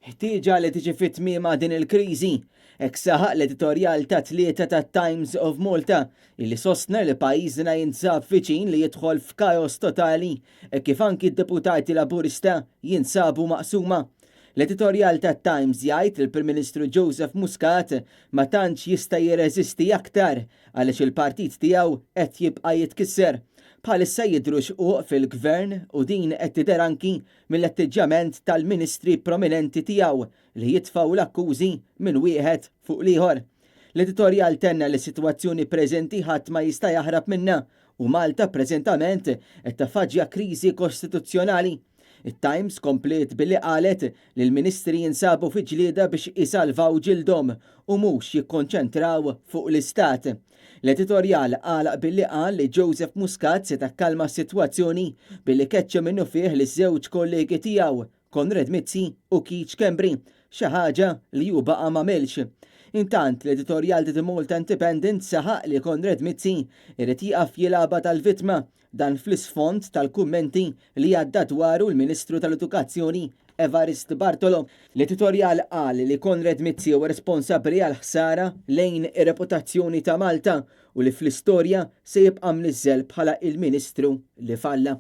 Ħtieġa li tiġi fi tmiemha din il-kriżi. Hekk saħaq l-editorjal tat-Tlieta tat-Times of Malta illi sostna li pajjiżna jinsab viċin li jidħol f'kaos totali hekk kif anki d-deputati Laburista jinsabu maqsuma. L-editorjal tat-Times jgħid li l-Prim Ministru Joseph Muscat ma tantx jista' jirreżisti aktar għaliex il-partit tiegħu qed jibqa' jitkisser. Bħalissa jidhru xquq fil-Gvern u din qed tidher anki mill-atteġġjament tal-ministri prominenti tiegħu li jitfgħu l-akkużi minn wieħed fuq l-ieħor. L-editorjal tenna li s-sitwazzjoni preżenti ħadd ma jista' jaħrab minnha u Malta preżentament qed taffaġġja kriżi kostituzzjonali. It-Times kompliet billi qalet li l-ministri jinsabu fi ġlieda biex isalvaw ġildhom u mhux jikkonċentraw fuq l-istat. L-editorjal għalaq billi qal li Joseph Muscat seta' kkalma s-sitwazzjoni billi keċċa minnufih liż-żewġ kollegi tiegħu, Konrad Mizzi u Keith Schembri, xi ħaġa li hu baqa' m'għamilx. Intant, l-editorjal ta' The Malta Independent saħaq li Konrad Mizzi irid jieqaf jilgħabha tal-vittma, dan fl-isfond tal-kummenti li għadda dwaru l-Ministru tal-Edukazzjoni Evarist Bartolo. L-editorjal qal li Konrad Mizzi huwa responsabbli għall-ħsara lejn ir-reputazzjoni ta' Malta u li fl-istorja se jibqa' mniżżel bħala il-Ministru li falla.